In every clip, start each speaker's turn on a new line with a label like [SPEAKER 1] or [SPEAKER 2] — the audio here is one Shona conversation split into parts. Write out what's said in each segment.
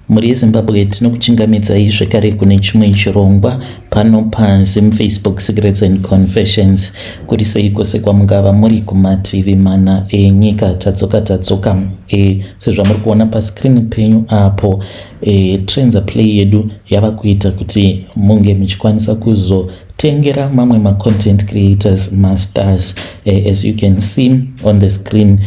[SPEAKER 1] Mhuri yeZimbabwe, tinokuchingamidzai zvekare kune chimwe chirongwa pano paZimFacebook Secrets and Confessions. Kuri sei kwose kwamungava muri kumativi mana enyika? Tadzoka, tadzoka. Sezvamuri kuona pascreen penyu apo, Trendza Play yedu yava kuita kuti munge muchikwanisa kuzotengera mamwe macontent creators mastars, as you can see on the screen.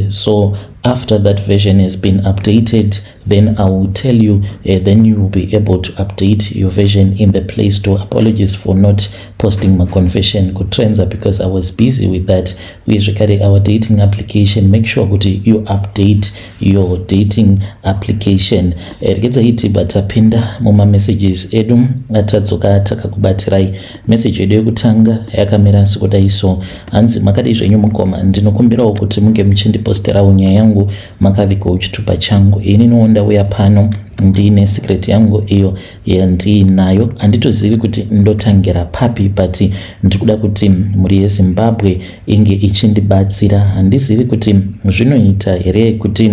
[SPEAKER 1] So after that version has been updated, then I will tell you, then you will be able to update your version in the Play Store. Apologies for not posting my confession kuTrendza because I was busy with that. Uye zvekare, our dating application, make sure kuti you update your dating application. Regedzai tibva tapinda mumamessages edu atadzoka takakubatirai. Message yedu yekutanga yakamira sekudai so, hanzi, "Makadii zvenyu mukoma? Ndinokumbirawo kuti munge muchindiposterawo nyaya yangu makavigawo chitupa changu. Ininiwo ndauya pano ndiine secret yangu iyo yandiinayo. Handitozivi kuti ndotangira papi, but ndiri kuda kuti mhuri yeZimbabwe inge ichindibatsira. Handizivi kuti zvinoita here kuti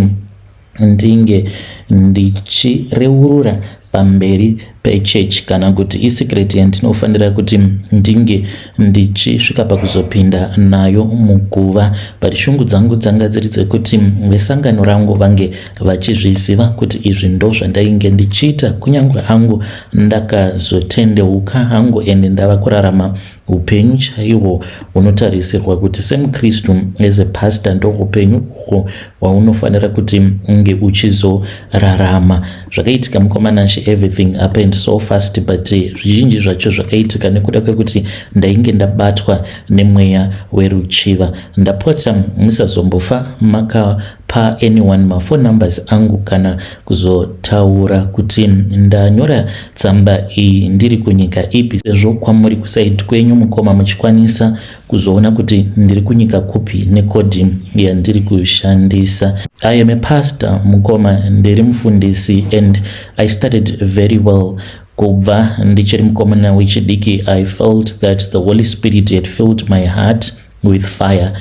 [SPEAKER 1] ndinge ndichireurura pamberi pechechi kana kuti isecret yandinofanira kuti ndinge ndichisvika pakuzopinda nayo muguva. But shungu dzangu dzanga dziri dzekuti vesangano rangu vange vachizviziva kuti izvi ndo zvandainge ndichiita, kunyange hangu ndakazotendeuka hangu ende ndava kurarama upenyu chaihwo hunotarisirwa kuti semukristu, as a pastor, ndo upenyu uhwo hwaunofanira kuti unge uchizorarama." Zvakaitika, mukoma Nashe, everything happened so fast, but zvizhinji zvacho zvakaitika nekuda kwekuti ndainge ndabatwa nemweya weruchiva. Ndapota musazombofa makapa anyone maphone numbers angu kana kuzotaura kuti ndanyora tsamba iyi ndiri kunyika ipi, sezvo kwamuri kuside kwenyu, mukoma, muchikwanisa kuzoona kuti ndiri kunyika kupi nekodhi yandiri kushandisa. I am a pastor, mukoma, ndiri mufundisi, and I started very well. Kubva ndichiri mukomana wechidiki, I felt that the Holy Spirit had filled my heart with fire.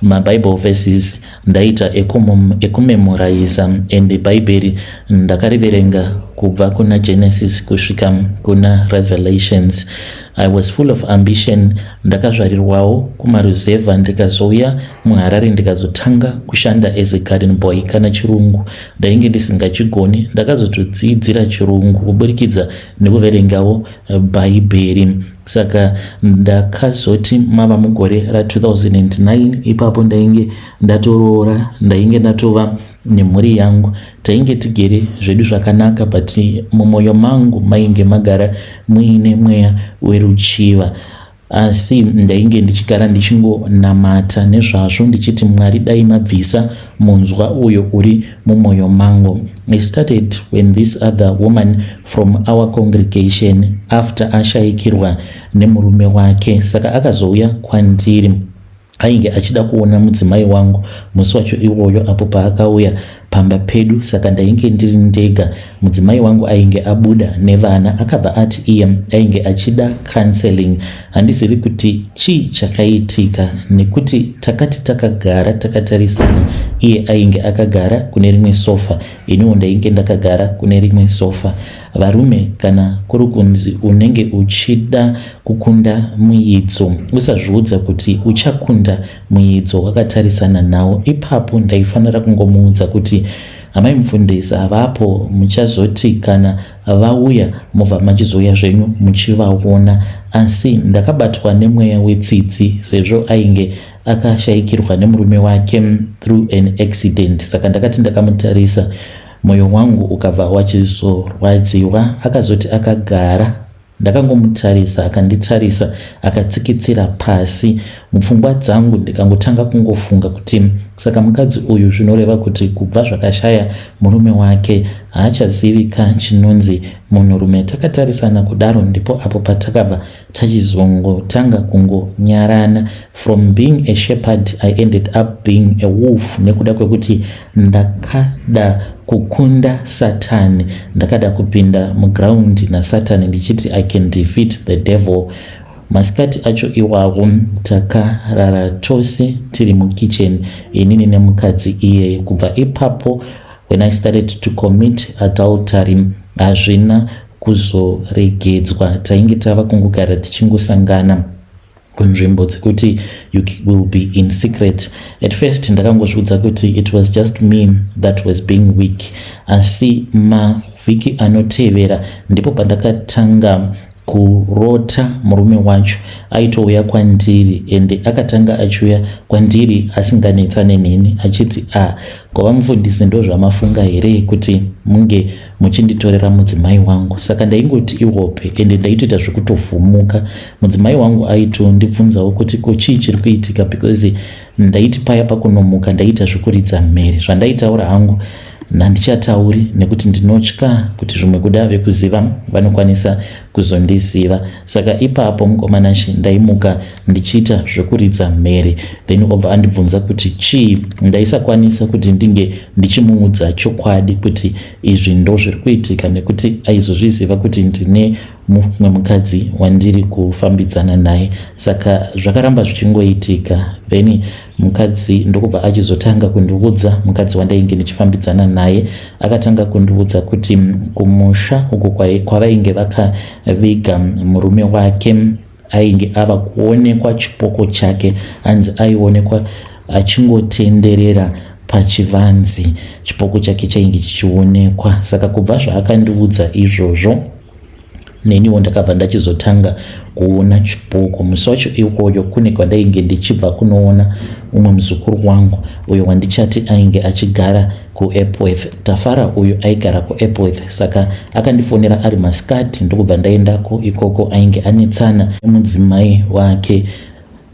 [SPEAKER 1] Mabible verses ndaita ekumemoraiza, and Bhaibheri ndakariverenga kubva kuna Genesis kusvika kuna Revelations. I was full of ambition. Ndakazvarirwawo kumaruzevha, ndikazouya muHarare, ndikazotanga kushanda as a garden boy. Kana chirungu ndainge ndisingachigoni. Ndakazotodzidzira chirungu kuburikidza nekuverengawo Bhaibheri. Saka ndakazoti mava mugore ra2009 ipapo, ndainge ndatoroora, ndainge ndatova nemhuri yangu, tainge tigere zvedu zvakanaka, but mumwoyo mangu mainge magara muine mweya weruchiva. Asi ndainge ndichigara ndichingonamata nezvazvo, ndichiti, 'Mwari, dai mabvisa munzwa uyo uri mumwoyo mangu.' I started when this other woman from our congregation, after ashayikirwa nemurume wake, saka akazouya kwandiri. Ainge achida kuona mudzimai wangu musi wacho iwoyo. Apo paakauya pamba pedu, saka ndainge ndiri ndega, mudzimai wangu ainge abuda nevana. Akabva ati iye ainge achida counseling. Handizivi kuti chii chakaitika, nekuti takati takagara takatarisana, iye ainge akagara kune rimwe sofa, iniwo ndainge ndakagara kune rimwe sofa. Varume, kana kuri kunzi unenge uchida kukunda muidzo, usazviudza kuti uchakunda muidzo wakatarisana nawo. Ipapo ndaifanira kungomuudza kuti amai mufundisi havapo, muchazoti kana vauya mubva machizouya zvenyu muchivaona. Asi ndakabatwa nemweya wetsitsi, sezvo ainge akashayikirwa nemurume wake through an accident. Saka ndakati ndakamutarisa, mwoyo wangu ukabva wachizorwadziwa. Akazoti akagara, ndakangomutarisa, akanditarisa, akatsikitsira pasi. Mupfungwa dzangu ndikangotanga kungofunga kuti saka mukadzi uyu zvinoreva kuti kubva zvakashaya murume wake haachazivika chinonzi munhurume. Takatarisana kudaro, ndipo apo patakabva tachizongotanga kungonyarana. From being a shepherd, I ended up being a wolf, nekuda kwekuti ndakada kukunda Satani, ndakada kupinda mugraundi naSatani ndichiti I can defeat the devil. Masikati acho iwawo takarara tose tiri mukitchen, inini nemukadzi iyeye. Kubva ipapo When I started to commit adultery, hazvina kuzoregedzwa. Tainge tava kungogara tichingosangana kunzvimbo dzekuti you will be in secret. At first ndakangozviudza kuti it was just me that was being weak, asi mavhiki anotevera ndipo pandakatanga kurota murume wacho aitouya kwandiri, ende akatanga achiuya kwandiri asinganetsane neni, achiti, "A, kwava mufundisi, ndo zvamafunga here kuti munge muchinditorera mudzimai wangu?" Saka ndaingoti ihope, ende ndaitoita zvekutovhumuka. Mudzimai wangu aitondibvunzawo kuti ko chii chiri kuitika, because ndaiti paya pakunomuka ndaita zvekuridza mhere. Zvandaitaura hangu handichatauri nekuti ndinotya kuti zvimwe kuda vekuziva vanokwanisa kuzondiziva. Saka ipapo, mukoma Nashe, ndaimuka ndichiita zvekuridza mhere, then obva andibvunza kuti chii. Ndaisakwanisa kuti ndinge ndichimuudza chokwadi kuti izvi ndo zviri kuitika, nekuti aizozviziva kuti ndine mumwe mukadzi wandiri kufambidzana naye. Saka zvakaramba zvichingoitika, then mukadzi ndokubva achizotanga kundiudza. Mukadzi wandainge ndichifambidzana naye akatanga kundiudza kuti kumusha uko kwavainge vakaviga murume wake ainge ava kuonekwa chipoko chake. Anzi aionekwa achingotenderera pachivanzi, chipoko chake chainge chichionekwa. Saka kubva zvaakandiudza izvozvo, neniwo ndakabva ndachizotanga kuona chipoko. Musi wacho iwoyo kune kwandainge ndichibva kunoona umwe muzukuru wangu, uyo wandichati ainge achigara kuEpworth. Tafara uyu aigara kuEpworth, saka akandifonera ari masikati, ndokubva ndaendako ikoko. Ainge anetsana nemudzimai wake.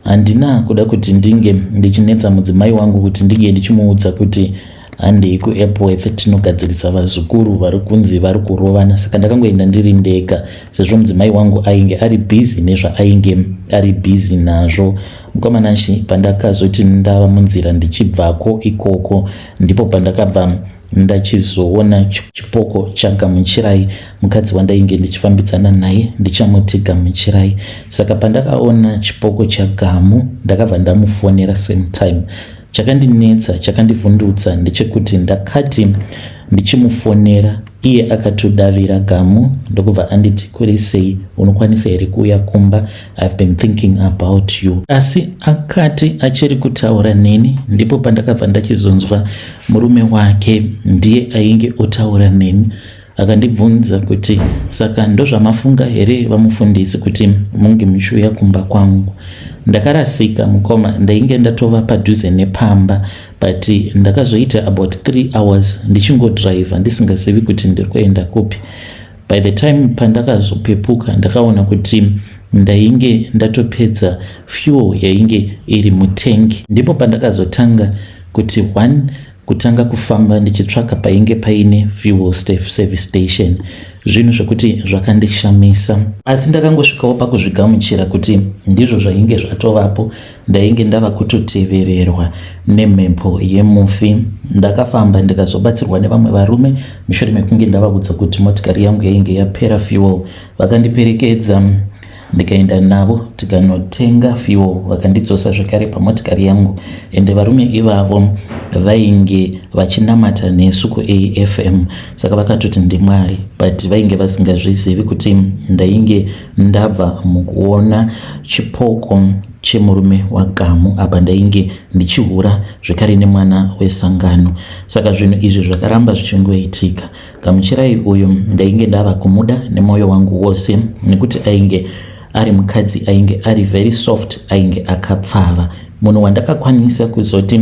[SPEAKER 1] Handina kuda kuti ndinge ndichinetsa mudzimai wangu kuti ndinge ndichimuudza kuti handei kuEpworth tinogadzirisa vazukuru vari kunzi vari kurovana. Saka ndakangoenda ndiri ndega, sezvo mudzimai wangu ainge ari busy nezvaainge ari busy nazvo. Mukoma Nashe, pandakazoti ndava munzira ndichibvako ikoko, ndipo pandakabva ndachizoona chipoko chaGamuchirai, mukadzi wandainge ndichifambidzana naye. Ndichamuti Gamuchirai. Saka pandakaona chipoko chaGamu, ndakabva ndamufonera same time. Chakandinetsa, chakandivhundutsa ndechekuti ndakati ndichimufonera, iye akatodavira Gamu, ndokubva anditi, "Kuri sei? Unokwanisa here kuuya kumba? I've been thinking about you." Asi akati achiri kutaura neni, ndipo pandakabva ndachizonzwa murume wake ndiye ainge otaura neni. Akandibvunza kuti, "Saka ndozvamafunga here, vamufundisi, kuti munge muchiuya kumba kwangu?" Ndakarasika, mukoma. Ndainge ndatova padhuze nepamba, but ndakazoita about 3 hours ndichingodhiraivha ndisingazivi kuti ndiri kuenda kupi. By the time pandakazopepuka, ndakaona kuti ndainge ndatopedza fuel yainge iri mutengi. Ndipo pandakazotanga kuti one kutanga kufamba ndichitsvaka painge paine fuel service station. Zvinhu zvekuti zvakandishamisa, asi ndakangosvikawo pakuzvigamuchira kuti ndizvo zvainge zvatovapo. Ndainge ndava kutotevererwa nemhepo yemufi. Ndakafamba ndikazobatsirwa nevamwe varume mushure mekunge ndavaudza kuti motikari yangu yainge yapera fuel. Vakandiperekedza, ndikaenda navo tikanotenga fuel, vakandidzosa zvekare pamotikari yangu. Ende varume ivavo vainge vachinamata nesu kuAFM, saka vakatoti ndiMwari, but vainge vasingazvizivi kuti ndainge ndabva mukuona chipoko chemurume waGamu. Apa ndainge ndichihura zvekare nemwana wesangano. Saka zvinhu izvi zvakaramba zvichingoitika. Gamuchirai uyu ndainge ndava kumuda nemwoyo wangu wose, nekuti ainge ari mukadzi ainge ari very soft, ainge akapfava. Munhu wandakakwanisa kuzoti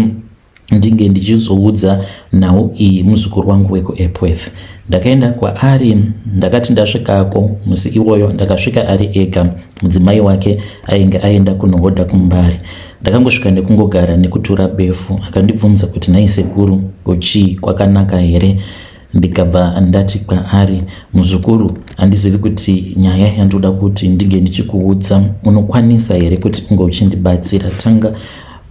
[SPEAKER 1] ndinge ndichizoudza nhau iyi muzukuru wangu wekuEpworth. Ndakaenda kwaari. Ndakati ndasvikako musi iwoyo, ndakasvika ari ega, mudzimai wake ainge aenda kunohodha kuMbare. Ndakangosvika nekungogara nekutura befu. Akandibvunza kuti, "Nhai sekuru, kuchii, kwakanaka here?" Ndikabva ndati kwaari, "Muzukuru, handizivi kuti nyaya yandoda kuti ndinge ndichikuudza unokwanisa here kuti unge uchindibatsira. Tanga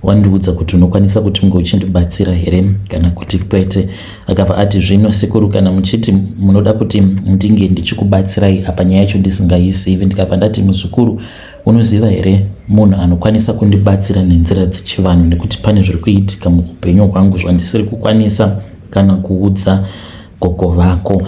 [SPEAKER 1] wandiudza kuti unokwanisa kuti unge uchindibatsira here kana kuti kwete." Akabva ati, "Zvino sekuru, kana muchiti munoda kuti ndinge ndichikubatsirai, apa nyaya yacho ndisingaizivi." Ndikabva ndati, "Muzukuru, unoziva here munhu anokwanisa kundibatsira nenzira dzechivanhu? Nekuti pane zviri kuitika muupenyu hwangu zvandisiri kukwanisa kana kuudza gogo vako.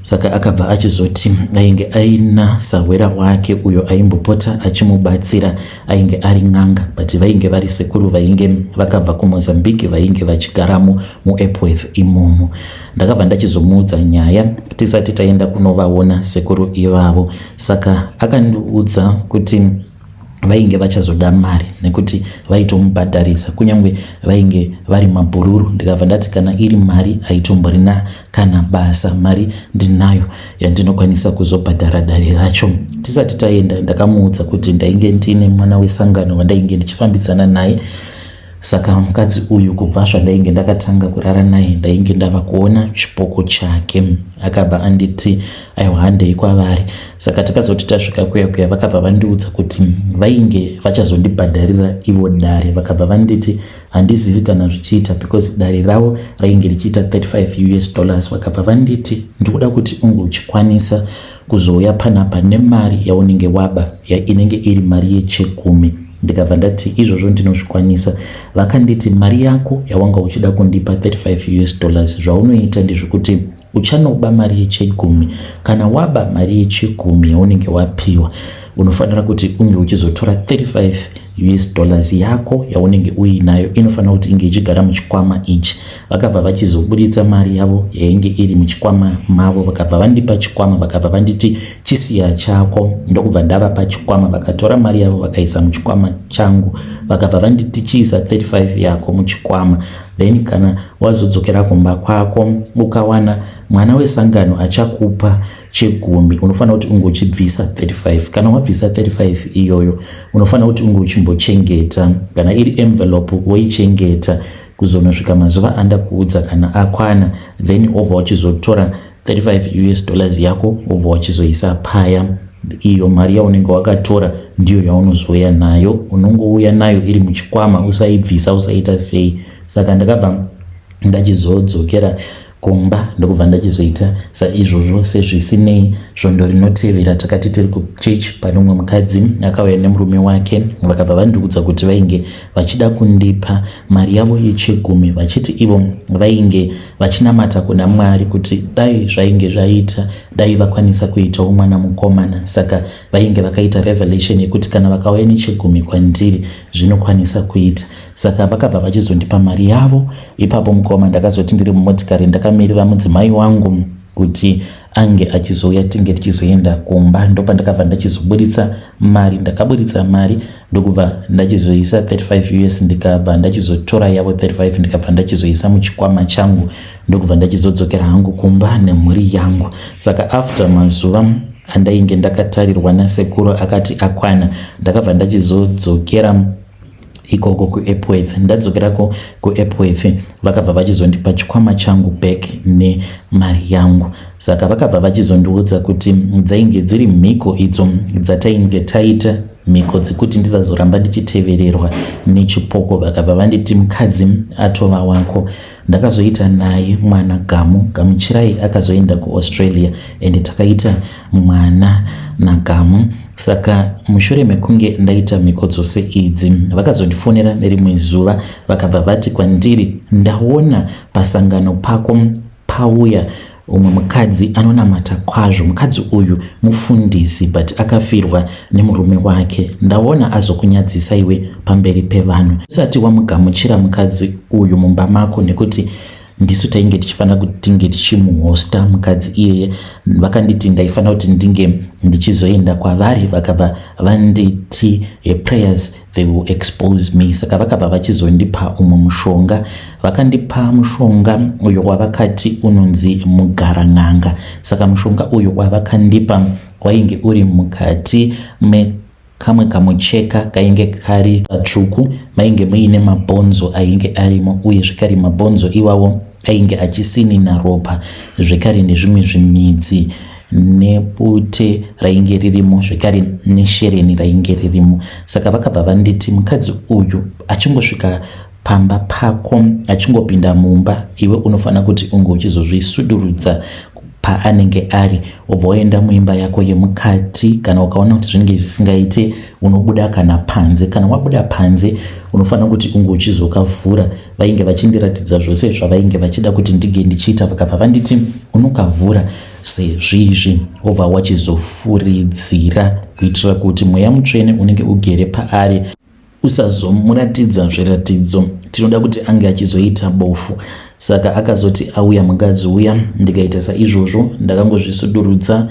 [SPEAKER 1] Saka akabva achizoti ainge aina sahwera wake uyo aimbopota achimubatsira, ainge ari n'anga, but vainge vari sekuru vainge vakabva kuMozambique vainge vachigaramo muEpworth imomo. Ndakabva ndachizomuudza nyaya tisati taenda kunovaona sekuru ivavo. Saka akandiudza kuti vainge vachazoda mari nekuti vaitomubhadharisa kunyange vainge vari mabhururu. Ndikabva ndati kana iri mari haitomborina kana basa, mari ndinayo yandinokwanisa kuzobhadhara dare racho. Tisati taenda ndakamuudza kuti ndainge ndine mwana wesangano wandainge ndichifambidzana naye. Saka mukadzi uyu kubva zvandainge ndakatanga kurara naye ndainge ndava kuona chipoko chake. Akabva anditi aiwa handei kwavari. Saka takazoti tasvika kuya kuya vakabva vandiudza kuti vainge vachazondibhadharira ivo dare. Vakabva vanditi handizivi kana zvichiita because dare ravo rainge richiita 35 US dollars. Vakabva vanditi ndikuda kuti unge uchikwanisa kuzouya panapa nemari yaunenge waba ya inenge iri mari yechegumi. Ndikabva ndati izvozvo ndinozvikwanisa. Vakanditi mari yako yawanga uchida kundipa 35 US dollars, zvaunoita ndezvekuti uchanoba mari yechegumi. Kana waba mari yechegumi yaunenge wapiwa, unofanira kuti unge uchizotora 35 US dollars yako yaunenge uinayo, inofanira kuti inge ichigara muchikwama ichi. Vakabva vachizobuditsa mari yavo yainge iri muchikwama mavo, vakabva vandipa chikwama, vakabva vanditi chisiya chako, ndokubva ndavapa chikwama. Vakatora mari yavo vakaisa muchikwama changu, vakabva vanditi chiisa 35 yako muchikwama, then kana wazodzokera kumba kwako ukawana mwana wesangano achakupa chegumi, unofanira kuti unge uchibvisa 35. Kana wabvisa 35 iyoyo, unofanira kuti unge uchimbochengeta, kana iri envelope woichengeta kuzonosvika mazuva andakuudza. Kana akwana, then obva uchizotora 35 US dollars yako, obva uchizoisa paya. Iyo mari yaunenge wakatora ndiyo yaunozouya nayo, unongouya nayo iri muchikwama, usaibvisa, usaita sei. Saka ndakabva ndachizodzokera kumba ndokubva ndachizoita saizvozvo. Sezvisinei, svondo rinotevera takati tiri kuchechi, pane umwe mukadzi akauya nemurume wake, vakabva vandiudza kuti vainge vachida kundipa mari yavo yechegumi, vachiti ivo vainge vachinamata kuna Mwari kuti dai zvainge zvaita, dai vakwanisa kuitawo mwana mukomana. Saka vainge vakaita revelation yekuti kana vakauya nechegumi kwandiri zvinokwanisa kuita. Saka vakabva vachizondipa mari yavo ipapo. Mukoma, ndakazoti ndiri mumotikari ndakamirira mudzimai wangu kuti ange achizouya tinge tichizoenda kumba, ndopandakabva ndachizoburitsa mari. Ndakaburitsa mari ndokubva ndachizoisa 35 US, ndikabva ndachizotora yavo 35, ndikabva ndachizoisa muchikwama changu, ndokubva ndachizodzokera hangu kumba nemhuri yangu. Saka after mazuva andainge ndakatarirwa nasekuru akati akwana, ndakabva ndachizodzokera ikoko kuEpworth. Ndadzokerako kuEpworth, vakabva vachizondipa chikwama changu back nemari yangu. Saka vakabva vachizondiudza kuti dzainge dziri mhiko idzo dzatainge taita, mhiko dzekuti ndisazoramba ndichitevererwa nechipoko. Vakabva vanditi mukadzi atova wako. Ndakazoita naye mwana Gamu. Gamuchirai akazoenda kuAustralia ende takaita mwana naGamu. Saka mushure mekunge ndaita mhiko dzose idzi, vakazondifonera nerimwe zuva, vakabva vati kwandiri, ndaona pasangano pako pauya umwe mukadzi anonamata kwazvo. Mukadzi uyu mufundisi, but akafirwa nemurume wake. Ndaona azokunyadzisa iwe pamberi pevanhu. Usati wamugamuchira mukadzi uyu mumba mako, nekuti ndisu tainge tichifanira kuti tinge tichimuhosta mukadzi iyeye. Vakanditi ndaifanira kuti ndinge ndichizoenda kwavari. Vakabva vanditi prayers, they will expose me. Saka vakabva vachizondipa umwe mushonga. Vakandipa mushonga uyo wavakati unonzi mugaran'anga. Saka mushonga uyu wavakandipa wainge uri mukati me kamwe kamucheka kainge kari patsvuku, mainge muine mabhonzo ainge arimo, uye zvekare mabhonzo iwawo ainge achisinina ropa, zvekare nezvimwe zvimidzi nebute rainge ririmo, zvekare neshereni rainge ririmo. Saka vakabva vanditi mukadzi uyu achingosvika pamba pako, achingopinda mumba, iwe unofanira kuti unge uchizozvisudurudza paanenge ari, wobva waenda muimba yako yemukati. Kana ukaona kuti zvinenge zvisingaite, unobuda kana panze. Kana wabuda panze, unofanira kuti unge uchizokavhura. Vainge vachindiratidza zvose zvavainge vachida kuti ndinge ndichiita, vakabva vanditi unokavhura sezvizvi wobva wachizofuridzira kuitira kuti mweya mutsvene unenge ugere paari usazomuratidza zviratidzo. Tinoda kuti ange achizoita bofu. Saka akazoti auya mukadzi uya, ndikaita saizvozvo, ndakangozvisudurudza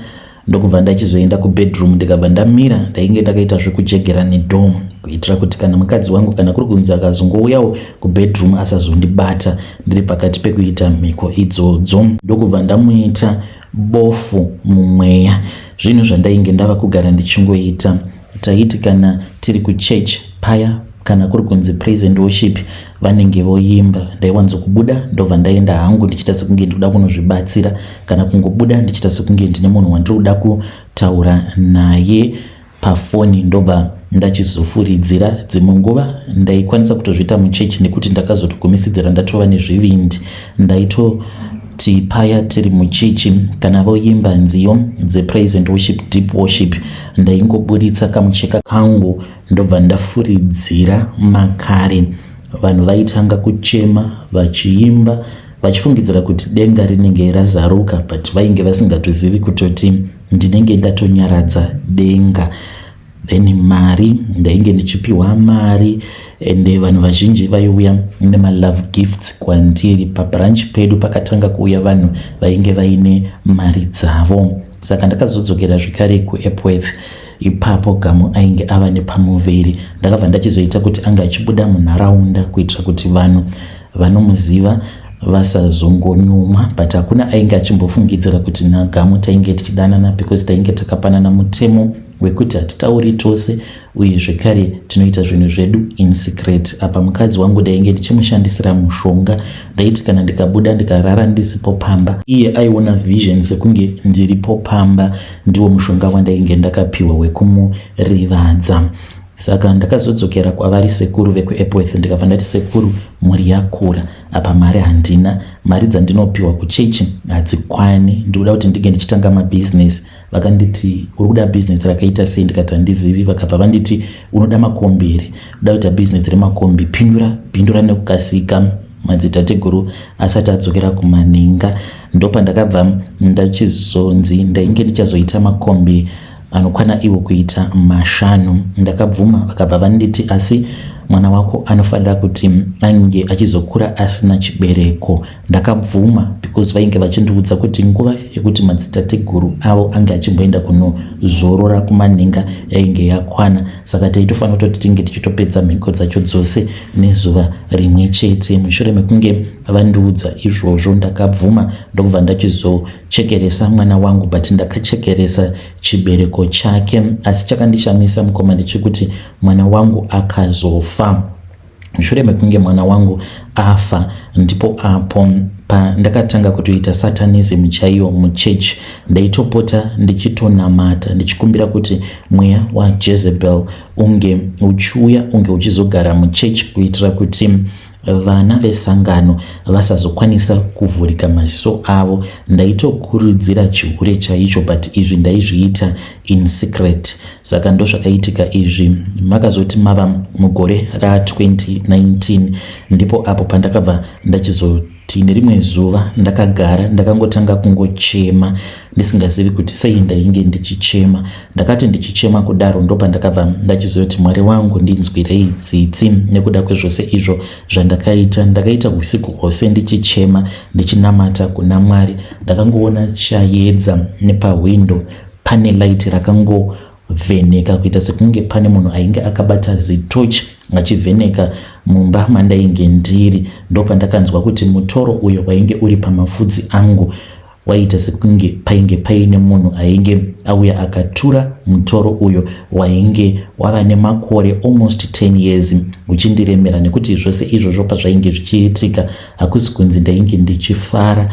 [SPEAKER 1] ndokubva ndachizoenda kubedroom, ndikabva ndamira. Ndainge ndakaita zvekujegera nedoor kuitira kuti kana mukadzi wangu kana kuri kunzi akazongouyawo kubedroom asazondibata ndiri pakati pekuita mhiko idzodzo. Ndokubva ndamuita bofu mumweya, zvinhu zvandainge ndava kugara ndichingoita. Taiti kana tiri kuchurch paya, kana kuri kunzi praise and worship vanenge voimba, ndaiwanzokubuda ndobva ndaenda hangu ndichiita sekunge ndikuda kunozvibatsira, kana kungobuda ndichiita sekunge ndine munhu wandiri kuda kutaura naye pafoni, ndobva ndachizofuridzira. Dzimwe nguva ndaikwanisa kutozviita muchechi nekuti ndakazotogumisidzira ndatova nezvivindi. Ndaitoti paya tiri muchechi, kana voimba nziyo dzepraise and worship, deep worship, ndaingoburitsa kamucheka kangu ndobva ndafuridzira makare. Vanhu vaitanga kuchema vachiimba vachifungidzira kuti denga rinenge razaruka, but vainge vasingatozivi kutoti ndinenge ndatonyaradza denga. Then mari, ndainge ndichipiwa mari, ende vanhu vazhinji vaiuya nemalove gifts kwandiri. Pabranch pedu pakatanga kuuya vanhu vainge vaine mari dzavo. Saka ndakazodzokera zvekare kuEpworth. Ipapo Gamu ainge ava nepamuviri. Ndakabva ndachizoita kuti ange achibuda munharaunda kuitira kuti vanhu vanomuziva vasazongonyumwa, but hakuna ainge achimbofungidzira kuti naGamu tainge tichidanana, because tainge takapanana mutemo wekuti hatitauri tose, uye zvekare tinoita zvinhu zvedu in secret. Apa mukadzi wangu ndainge ndichimushandisira mushonga. Ndaiti kana ndikabuda ndikarara ndisipo pamba, iye aiona vision sekunge ndiripo pamba. Ndiwo mushonga wandainge ndakapiwa wekumurivadza. Saka ndakazodzokera kwavari sekuru vekuEpworth, ndikabva ndati, "Sekuru, mhuri yakura, apa mari handina. Mari dzandinopiwa kuchechi hadzikwani. Ndikuda kuti ndinge ndichitanga mabhizinesi." Vakanditi, "Uri kuda bhizinesi rakaita sei?" Ndikati, "Handizivi." Vakabva vanditi, "Unoda makombi here? Uda kuita bhizinesi remakombi? Pindura, pindura nekukasika madzitateguru asati adzokera kumaninga." Ndopandakabva ndachizonzi ndainge ndichazoita makombi anokwana iwo kuita 5. Ndakabvuma. Vakabva vanditi, "Asi mwana wako anofanira kuti ange achizokura asina chibereko." Ndakabvuma because vainge vachindiudza kuti nguva yekuti madzitateguru avo ange achimboenda kunozorora kumaninga yainge yakwana, saka taitofanira kutoti tinge tichitopedza mhiko dzacho dzose nezuva rimwe chete. Mushure mekunge vandiudza izvozvo, ndakabvuma, ndokubva ndachizochekeresa mwana wangu, but ndakachekeresa chibereko chake. Asi chakandishamisa, mukoma, ndechekuti mwana wangu akazofa. Mushure mekunge mwana wangu afa, ndipo apo pandakatanga kutoita satanism chaiyo muchechi. Ndaitopota ndichitonamata ndichikumbira kuti mweya waJezebel unge uchiuya, unge uchizogara muchechi, kuitira kuti vana vesangano vasazokwanisa kuvhurika maziso avo. Ndaitokurudzira chihure chaicho, but izvi ndaizviita in secret. Saka ndozvakaitika izvi. Makazoti mava mugore ra2019, ndipo apo pandakabva ndachizoti nerimwe zuva ndakagara, ndakangotanga kungochema ndisingazivi kuti sei ndainge ndichichema. Ndakati ndichichema kudaro, ndopandakabva ndachizoti, "Mwari wangu, ndinzwirei tsitsi nekuda kwezvose izvo zvandakaita." Ndakaita usiku hwose ndichichema, ndichinamata kuna Mwari. Ndakangoona chaedza nepahwindo, pane light rakangovheneka kuita sekunge pane munhu ainge akabata zitochi achivheneka mumba mandainge ndiri. Ndopandakanzwa kuti mutoro uyo wainge uri pamafudzi angu waiita sekunge painge paine munhu ainge auya akatura mutoro uyo wainge wava nemakore almost 10 years uchindiremera. Nekuti zvose izvozvo pazvainge zvichiitika, hakusi kunzi ndainge ndichifara.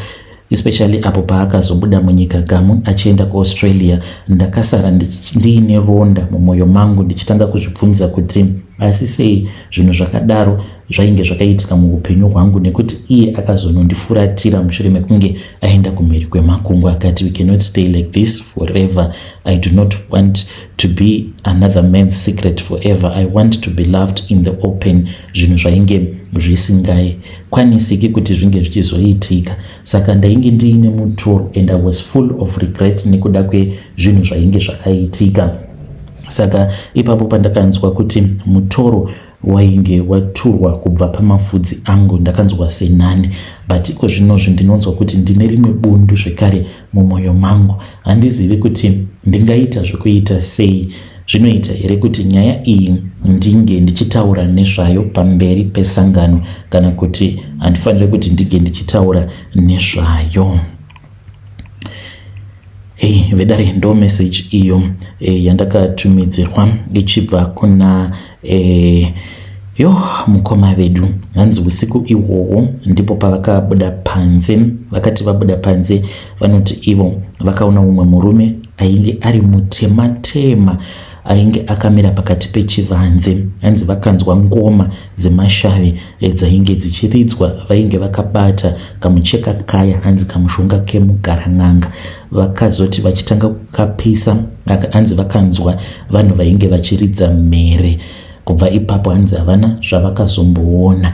[SPEAKER 1] Especially apo paakazobuda munyika Gamu achienda kuAustralia, ndakasara ndiine ronda mumwoyo mangu ndichitanga kuzvibvunza kuti asi sei zvinhu zvakadaro zvainge zvakaitika muupenyu hwangu, nekuti iye akazonondifuratira mushure mekunge aenda kumhiri kwemakungwa akati, "We cannot stay like this forever. I do not want to be another man's secret forever. I want to be loved in the open." Zvinhu zvainge zvisingakwanisiki kuti zvinge zvichizoitika, saka ndainge ndiine mutoro and I was full of regret nekuda kwezvinhu zvainge zvakaitika. Saka ipapo pandakanzwa kuti mutoro wainge waturwa kubva pamafudzi angu, ndakanzwa senani. But iko zvinozvi ndinonzwa kuti ndine rimwe bundu zvekare mumwoyo mangu. Handizivi kuti ndingaita zvekuita sei. Zvinoita here kuti nyaya iyi ndinge ndichitaura nezvayo pamberi pesangano, kana kuti handifaniri kuti ndinge ndichitaura nezvayo? Hei vedare, ndo message iyo yandakatumidzirwa ichibva kuna yo mukoma vedu. Hanzi usiku ihwohwo ndipo pavakabuda panze. Vakati vabuda panze, vanoti ivo vakaona mumwe murume ainge ari mutema-tema ainge akamira pakati pechivanze. Hanzi vakanzwa ngoma dzemashavi dzainge dzichiridzwa. Vainge vakabata kamucheka kaya, hanzi kamushonga kemugaran'anga. Vakazoti vachitanga kukapisa, hanzi vakanzwa vanhu vainge vachiridza mhere. Kubva ipapo hanzi havana zvavakazomboona.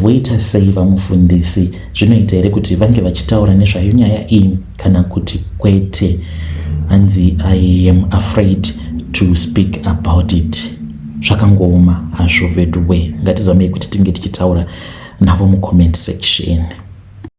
[SPEAKER 1] Voita sei vamufundisi? Zvinoita here kuti vange vachitaura nezvayo nyaya iyi, kana kuti kwete? Hanzi, "I am afraid to speak about it." Zvakangooma hazvo veduwe. Ngatizamei kuti tinge tichitaura navo mucomment section.